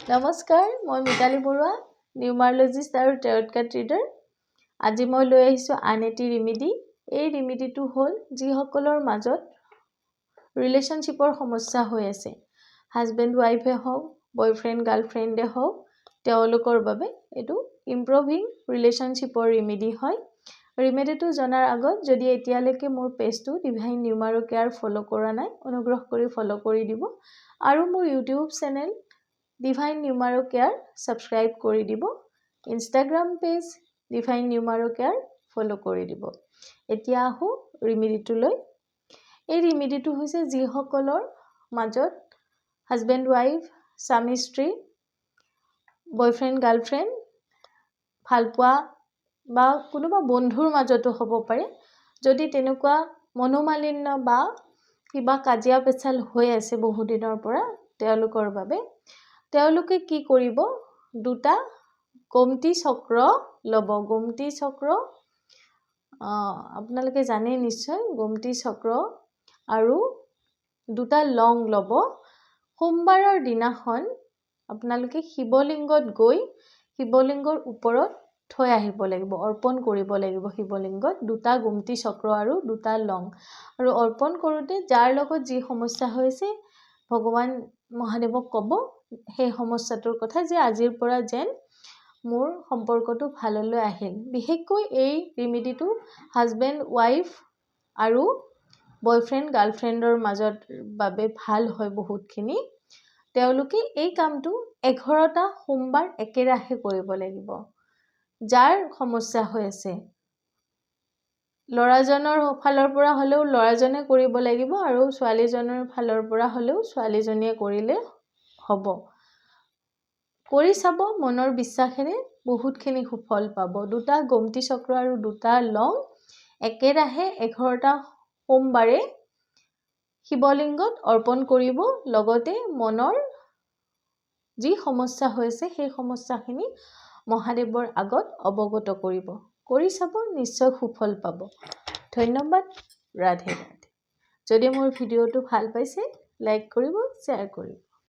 নমস্কাৰ, মই মিতালী বৰুৱা, নিউমাৰলজিষ্ট আৰু টেৰট কাৰ্ড ৰিডাৰ। আজি মই লৈ আহিছোঁ আন এটি ৰিমিডি। এই ৰিমিডিটো হ'ল যিসকলৰ মাজত ৰিলেশ্যনশ্বিপৰ সমস্যা হৈ আছে, হাজবেণ্ড ৱাইফে হওক, বয়ফ্ৰেণ্ড গাৰ্লফ্ৰেণ্ডে হওক, তেওঁলোকৰ বাবে এইটো ইম্প্ৰভিং ৰিলেশ্যনশ্বিপৰ ৰিমিডি হয়। ৰিমেডিটো জনাৰ আগত যদি এতিয়ালৈকে মোৰ পেজটো ডিভাইন নিউমাৰো কেয়াৰ ফ'ল' কৰা নাই, অনুগ্ৰহ কৰি ফ'ল' কৰি দিব আৰু মোৰ YouTube channel Divine numero care subscribe কৰি দিব, Instagram page Divine numero care follow' কৰি দিব। এতিয়া আহোঁ ৰিমিডিটোলৈ। এই ৰিমিডিটো হৈছে যিসকলৰ মাজত হাজবেণ্ড ৱাইফ, স্বামী স্ত্ৰী, বয়ফ্ৰেণ্ড গাৰ্লফ্ৰেণ্ড, ভালপোৱা বা কোনোবা বন্ধুৰ মাজতো হ'ব পাৰে, যদি তেনেকুৱা মনোমালিন্য বা কিবা কাজিয়া পেচাল হৈ আছে বহুদিনৰ পৰা, তেওঁলোকৰ বাবে তেওঁলোকে কি কৰিব? দুটা গোমতী চক্ৰ ল'ব। গোমতী চক্ৰ আপোনালোকে জানেই নিশ্চয়। গোমতী চক্ৰ আৰু দুটা লং ল'ব। সোমবাৰৰ দিনাখন আপোনালোকে শিৱলিংগত গৈ শিৱলিংগৰ ওপৰত থৈ আহিব লাগিব, অৰ্পণ কৰিব লাগিব শিৱলিংগত দুটা গোমতী চক্ৰ আৰু দুটা লং। আৰু অৰ্পণ কৰোঁতে যাৰ লগত যি সমস্যা হৈছে, ভগৱান মহাদেৱক ক'ব সেই সমস্যাটোৰ কথা যে আজিৰ পৰা যেন মোৰ সম্পৰ্কটো ভাললৈ আহিল। বিশেষকৈ এই ৰিমিডিটো হাজবেণ্ড ৱাইফ আৰু বয়ফ্ৰেণ্ড গাৰ্লফ্ৰেণ্ডৰ মাজত বাবে ভাল হয় বহুতখিনি। তেওঁলোকে এই কামটো 11টা সোমবাৰ একেৰাহে কৰিব লাগিব। যাৰ সমস্যা হৈ আছে, ল'ৰাজনৰ ফালৰ পৰা হ'লেও ল'ৰাজনে কৰিব লাগিব আৰু ছোৱালীজনৰ ফালৰ পৰা হ'লেও ছোৱালীজনীয়ে কৰিলে হ'ব। কৰি চাব মনৰ বিশ্বাসেৰে, বহুতখিনি সুফল পাব। দুটা গোমতী চক্ৰ আৰু দুটা লং একেৰাহে 11টা সোমবাৰে শিৱলিংগত অৰ্পণ কৰিব, লগতে মনৰ যি সমস্যা হৈছে, সেই সমস্যাখিনি মহাদেৱৰ আগত অৱগত কৰিব। কৰি চাব, নিশ্চয় সুফল পাব। ধন্যবাদ। ৰাধে ৰাধে। যদি মোৰ ভিডিঅ'টো ভাল পাইছে, লাইক কৰিব, শ্বেয়াৰ কৰিব।